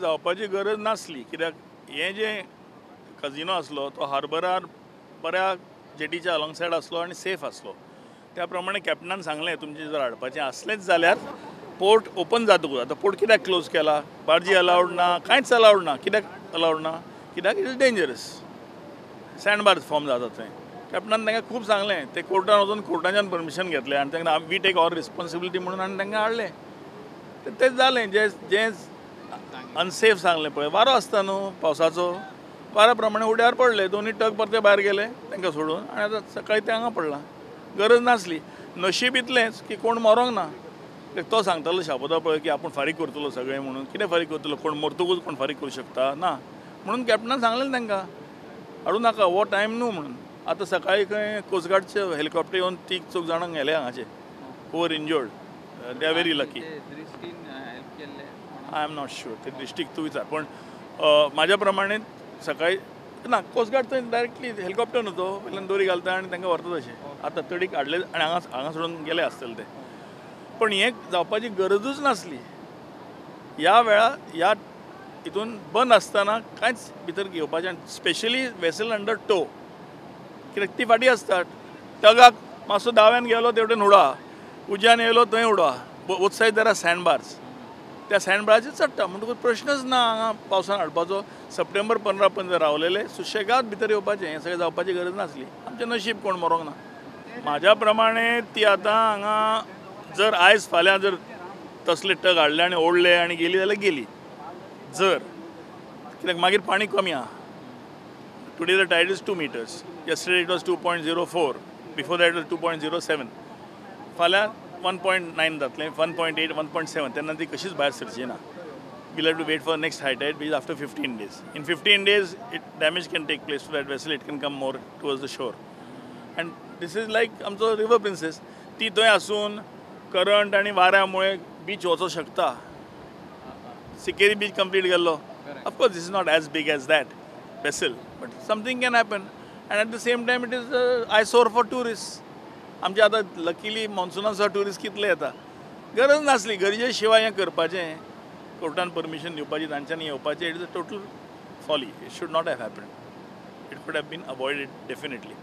जावपाची गरज नासली, कित्याक हें जें कजिनो आसलो तो हार्बरार बऱ्या जेटीच्या अलॉंग सायड आसलो आनी सेफ आसलो. त्या प्रमाणे कॅप्टनान सांगलें तुमचें जर हाडपाचें आसलेंच जाल्यार पोर्ट ओपन जातकूच, आतां पोर्ट कित्याक क्लोज केला, बार्जी अलावड ना, कांयच अलावड ना. कित्याक अलावड ना? कित्याक it is dangerous, sand bar form जाता थंय. कॅप्टनान तांकां खूब सांगलें, ते कोर्टान वचून कोर्टाच्यान परमिशन घेतलें आनी तांकां we take our responsibility म्हणून आनी तांकां हाडलें. तें जालें जें जें अनसेफ सांगलें पळय, वारो आसता न्हू पावसाचो, वाऱ्या प्रमाणे उड्यार पडले, दोनूय टग परते भायर गेले तांकां सोडून आनी आतां सकाळीं ते हांगा पडलां. गरज नासली. नशीब इतलेंच की कोण मरोंक ना. तो सांगतालो शापोता पळय की आपूण फारीक करतलो सगळें म्हणून, कितें फारीक करतलो, कोण मरतकूच कोण फारीक करूं शकता ना म्हणून कॅप्टनान सांगलें तांकां हाडूं नाका, हो टायम न्हू म्हणून. आतां सकाळीं खंय कोस्टगार्डचे हेलिकॉप्टर येवन तीग चौग जाणांक व्हेले हांगाचे, who were injured, they are very lucky. I am not sure, ते डिस्ट्रिक्ट तूं विचार, पण म्हाज्या प्रमाणे सकाळीं ना कोस्टगार्ड थंय डायरेक्टली हेलिकॉप्टर न्हू तो वयल्यान दोरी घालता आनी तांकां व्हरता तशें. आतां तडीक हाडले आनी हांगा हांगा सोडून गेले आसतले ते. पण हें जावपाची गरजूच नासली. ह्या वेळार ह्या हितून बंद आसतना कांयच भितर घेवपाचें, आनी स्पेशली वेसल अंडर टो, कित्याक ती फाटीं आसता. टगाक मातसो दाव्यान गेलो तेवटेन उडा, उज्यान येयलो थंय उडा, both side there are sand bars, त्या सँड बाराचेर चडटा. म्हणटकूच प्रश्नच ना हांगा पावसान हाडपाचो. सप्टेंबर 15 पर्यंत रावलेले सुशेगाद भितर येवपाचें, हें सगळें जावपाची गरज नासली. आमचें नशीब कोण मरोंक ना. म्हाज्या प्रमाणे ती आतां हांगा जर आयज फाल्यां जर तसले टग हाडले आनी ओडले आनी गेली जाल्यार गेली, जर कित्याक मागीर पाणी कमी आहा. Today the tide is 2 meters, yesterday it was 2.04, before that was 2.07. फाल्यां 1.9 जातलें, 1.8, 1.7, तेन्ना ती कशीच भायर सरची ना. We'll have to wait for next high tide, which is after 15 days. In 15 days it damage can take place to that vessel, it can come more towards the shore. And this is like आमचो river princess, ती थंय आसून current आनी वाऱ्यामुळे beach वचोंक शकता. Sikeri beach complete गेल्लो. Of course this is not as big as that vessel, but something can happen. And at the same time it is eyesore for tourist. आमचे आतां लकीली मॉन्सुनान सुद्दां ट्युरिस्ट कितले येता. गरज नासली, गरजे शिवाय हें करपाचें, कोर्टान परमिशन दिवपाची, तांच्यांनी येवपाचें, it is a total folly. It should not have happened, it could have been avoided definitely.